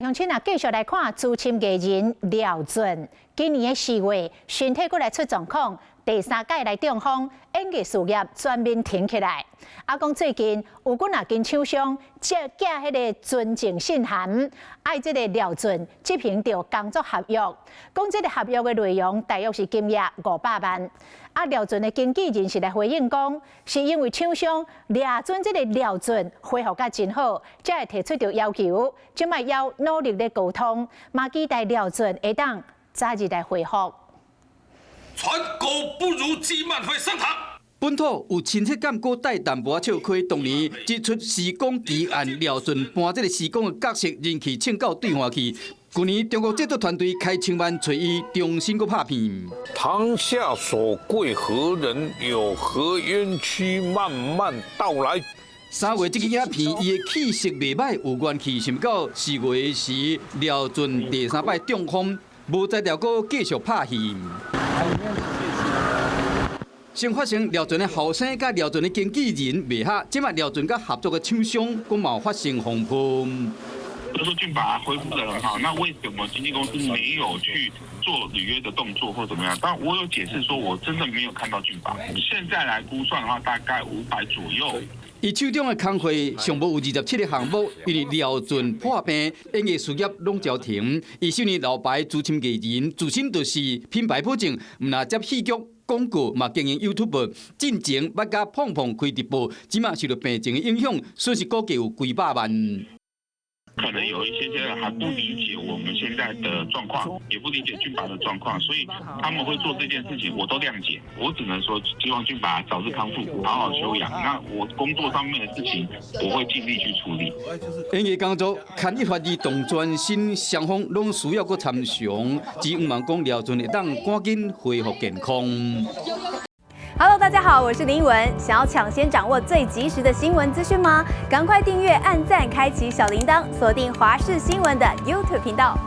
鄉親啊，繼續來看資深藝人廖俊，今年的4月身體閣來出狀況，第三擺來中風，演藝事業全面停起來。啊，講最近有幾若間廠商寄寄彼个存證信函，愛這个廖俊執行著工作合約，講這个合約的內容大約是金額500萬。啊，廖俊的經紀人是來回應講，是因為廠商掠準這个廖俊恢復甲真好，才會提出著要求，這擺猶努力咧溝通，嘛期待廖俊會當早日來恢復。傳狗不如雞慢快上膛。本土有親切感，閣帶淡薄仔笑虧。當年這齣時光奇案廖俊扮這个時光的角色，人氣衝到對岸去。舊年中國製作團隊開千萬揣伊重新閣拍片。堂下所貴何人？有何冤屈？慢慢道來。3月這支影片，伊的氣色袂䆀，有元氣，想欲到4月時廖俊第三擺中風，無才調閣繼續拍戲。先發生廖俊的後生佮廖俊的經紀人袂合，這擺廖俊佮合作的廠商，閣嘛發生風波。就說駿拔恢復得很好，那為什麼經紀公司沒有去做履約的動作或怎麼樣？但我有解釋說，我真的沒有看到駿拔。現在來估算的話，大概500左右。伊手中的工課上無有27个項目，因為廖俊破病，演藝事業攏焦停。伊首年老牌資深藝人，自身就是品牌保證，毋但接戲劇、廣告，嘛經營 YouTube。進前捌佮胖胖開直播，這馬受著病情的影響，損失估計有幾百萬。可能有一些些人還不理解我們現在的狀況，也不理解駿拔的狀況，所以他們會做這件事情，我都諒解。我只能說，希望駿拔早日康復，好好休養。那我工作上面的事情，我會盡力去處理。演藝工作牽一髮而動全身，雙方攏需要閣參詳，只向望講廖俊會當趕緊恢復健康。 Hello，大家好，我是林文。想要搶先掌握最及時的新聞資訊嗎？趕快訂閱、按讚、開啟小鈴鐺，鎖定華視新聞的 YouTube 頻道。